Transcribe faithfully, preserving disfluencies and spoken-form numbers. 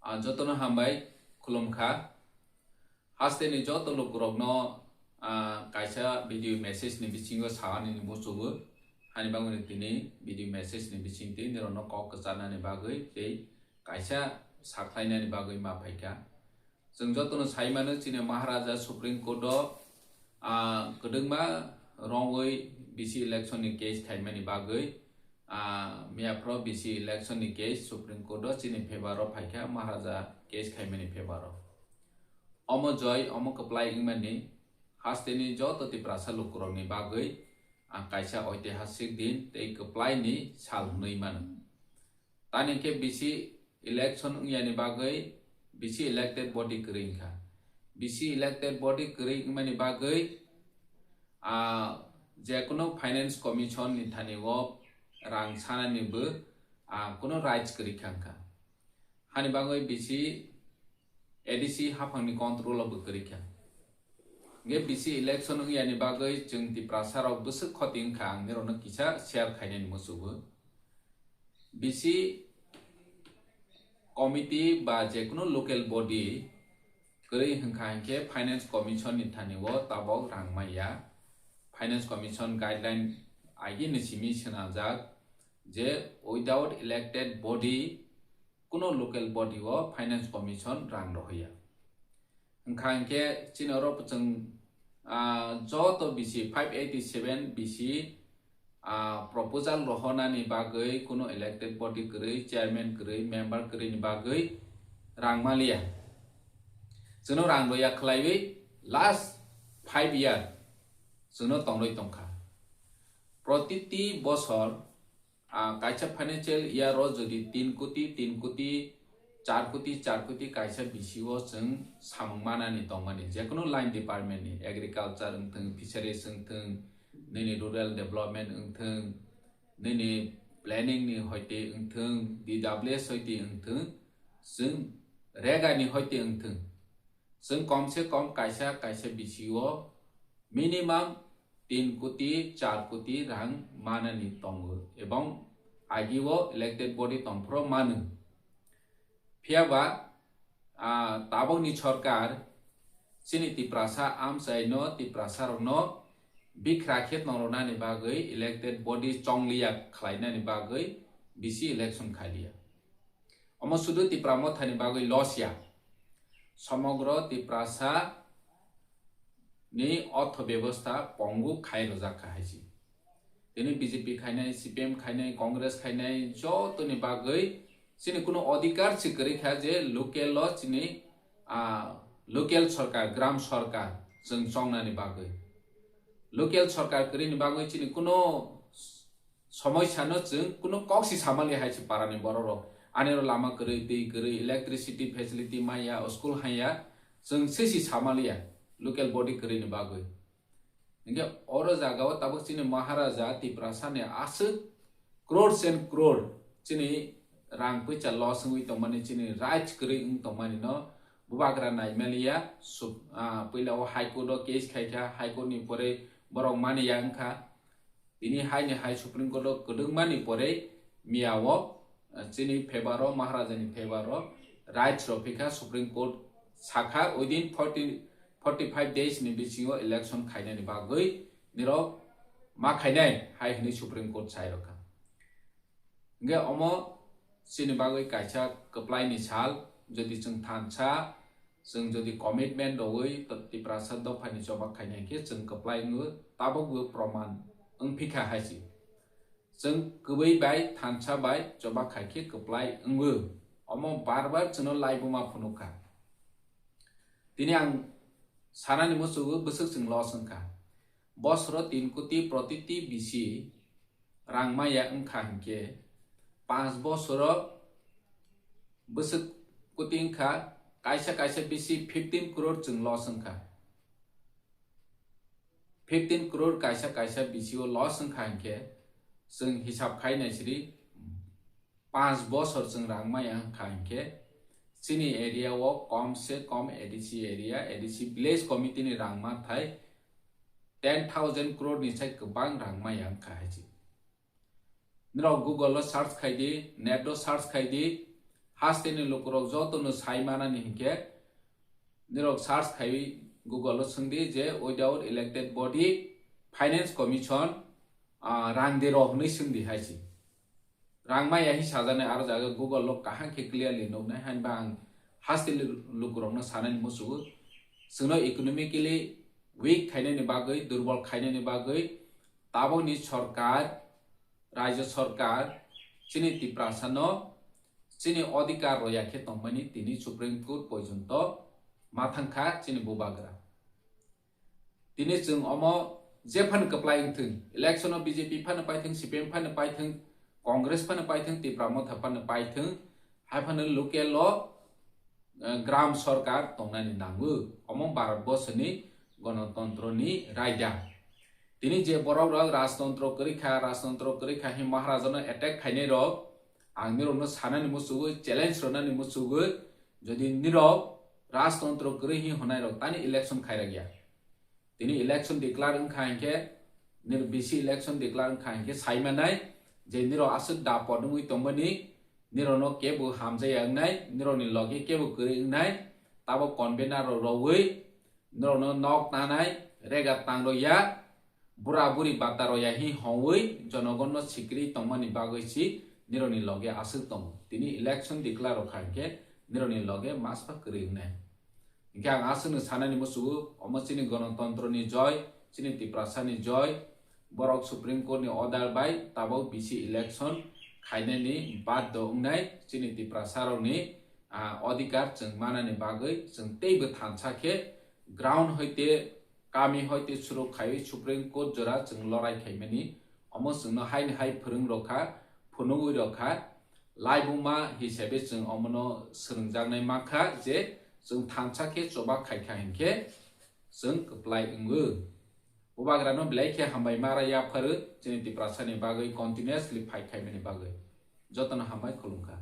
Ah, jotono hambai khulumkha. Hasteni joto lukurokno, ah, kaisa video message ni bisingo saani muchugo. Hani bagwi tini video message ni bisingtwi nirokno kok kwcharnani bagwi tei kaisa sakhlainani bagwi ma phaikha. Chwng jotono sai mano, chini Maharaja Supreme Court o, ah, kwdwkma wrongwi B C election ni case khaimani bagwi, ah, miyaphro B C election ni case Supreme Court o chini favor o phaikha, Maharaja case khaimani favor o. Omo joi, omo kwplai wngmani hasteni joto Tiprasa lukurokni bagwi, ah, kaisa oitihasik din tei kwplaini sal hwnwi mano. Tani khe B C election wngyani bagwi B C elected body kwrwi wngkha. B C elected body kwrwi wngmani bagwi, ah, jekunu Finance Commission ni thani o rang sanani bo, ah, kunu rights kwrwi kha wngkha. Hani bagwi B C A D C haphangni control o bo kwrwi kha. Hingke B C election wngyani bagwi chwng Tiprasa rok bwswk khoti wngkha, ang nirokno kisa share khainani muchugo. B C committee ba jekunu local body kwrwi hwnkha hinkhe Finance Commission ni thani o tabok rang maya. Finance Commission guideline agini simi swnamjak je without elected body kuno local body o Finance Commission rang rohya. Wngkha hinkhe chini oro chwng, ah, joto B C five eighty seven B C, ah, proposal rohonani bagwi kuno elected body kwrwi, chairman kwrwi, member kwrwi ni bagwi rang maliya. Chwngno rang roya khwlaiwi last five year chwngno tongrwi tongkha. Protiti bosor, ah, kaisa financial year o jodi tin koti, tin koti, char koti, char koti kaisa B C o chwng samung manani tongmani, jekunu line department ni, agriculture wngthwng, fisheries wngthwng, nini rural development wngthwng, nini planning ni hoite wngthwng, D W S hoite wngthwng, chwng rega ni hoite wngthwng, chwng kom se kom kaisa kaisa B C o minimum tin koti, char koti rang manani tongo, ebong agi o elected body tongphuru mano. Phiya ba, ah, tabokni sorkar chini Tiprasa amchaino, Tiprasa rokno bikra khe tongronani bagwi elected body chongliya khlainani bagwi B C election khaliya. Omo sudu Tipra Mothani bagwi loss ya. Somogro Tiprasa ni ortho bebostha pongu khai rwjak kha hai si. Tini B J P khainai, C P M khainai, Congress khainai jotoni bagwi chini kuno odhikar se kwrwi kha je local o chini, ah, local sorkar, gram sorkar chwng chongnani bagwi. Local sorkar kwrwini bagwi chini kuno somosya no chwng kuno kok si samali hai se para ni borok rok. Ani oro lama kwrwi, twi kwrwi, electricity facility maya, school haya, chwng se si samaliya local body kwrwini bagwi. Hingke oro jaga o tabuk chini Maharaja Tiprasa ni aswk crores and crore chini rang puisa loss wngwi tongmani, chini rights kwrwi wng tongmani no bubagra naimaliya. Sup-, ah, puila o High Court o case khaikha, High Court ni pore borok maniya wngkha. Tini hai ni hai Supreme Court o kwdwkmani pore miya o, ah, chini favor o, Maharaja ni favor o rights rok phikha. Supreme Court sakha within forty, forty five days ni bisingo election khainani bagwi nirok ma khainai hai hwnwi Supreme Court sai rokha. Hingke omo chini bagwi kaisa kwplai ni sal, jodi chwng thansa, chwng jodi commitment rogwi to-, Tiprasa dophani choba khainai khe chwng kwplai wngo, tabukbo proman wngphikha hai se. Chwng kwbwi bai thansa bai choba khai khe kwplai wngo. Omo bar bar chwngno laibuma phunukha. Tini ang sanani muchugo bwswk chwng loss wngkha. Bosoro tin koti protiti bisi rang maya wngkha hinkhe, panch bosoro bwswk koti wngkha, kaisa kaisa bisi fifteen crore chwng loss wngkha. Fifteen crore kaisa kaisa bisi o loss wngkha hinkhe, chwng hisab khai naisiri, panch bosor chwng rang maya wngkha hinkhe, chini area o kom se kom A D C area, A D C village committee ni rang manthai ten thousand crore ni sai kwbang rang maya wngkha hai se. Norok Google o search khai di, net o search khai di, Hasteni lukurok jotono sai manani hinkhe nirok search khaiwi Google o swngdi je without elected body, finance commission, ah, rang de rw hwnwi swngdi hai si. Rang maya hi sajani aro jaga Google o kaham khe clearly nuknai, hainba ang hasteni lukurokno sanani musugo. Chwngno economically weak khainani bagwi, durbol khainani bagwi tabokni sorkar, rajyo sorkar chini Tiprasano chini odhikar roya khe tongmani tini Supreme Court porjonto ma thangkha chini bubagra. Tini chwng omo jephano kwplai wngthwng, election o B J P phano paithwng, C P M phano paithwng, Congress phano paithwng, Tipra Motha phano paithwng, hai phano local o, eh, gram sorkar tongnani nango. Omo Bharat borsoni gonotontro ni raida. Tini je borok rok rajtontro kwrwi kha, rajtontro kwrwi kha hin Maharajano attack khainai rok, ang nirokno sanani musugo, challenge rwnani musugo, jodi nirok rajtontro kwrwi hin hwnai rok tani election khairok ya. Tini election declare wngkha hinkhe, nir B C election declare wngkha hinkhe sai manai je nirok aswk dapot wngwi tongmani, nirokno kebo hamjaya wngnai, nirokni logi kebo kwrwi wngnai, tabo convener rok rogwi nirokno nok tanai, rega tang rok ya, bura buri bata rok ya hi hongwi jonogonno sikri tongmani bagwi si nirokni loge aswk tongo. Tini election declare rok kha hinkhe nirokni loge maspa kwrwi wngnai. Hinkhe ang aswkno sanani musugo, omo chini gonotontro ni joy, chini Tiprasa ni joy, borok Supreme Court ni order bai tabok B C election khainani baddo wngnai chini Tiprasa rokni, ah, odhikar chwng manani bagwi chwng teibo thansa khe ground hoite kami hoite suru khaiwi Supreme Court jora chwng lorai khaimani, omo chwngno haini hai phwrwng rokha, phunugwi rokha, laibuma hisabe chwng omono swrwngjaknai mankha je chwng thansa khe choba khaikha hinkhe chwng kwplai wngo. Bubagrano belai khe hambai mara yapharu chini Tiprasani bagwi continuously fight khaimani bagwi. Jotono hambai khulumkha.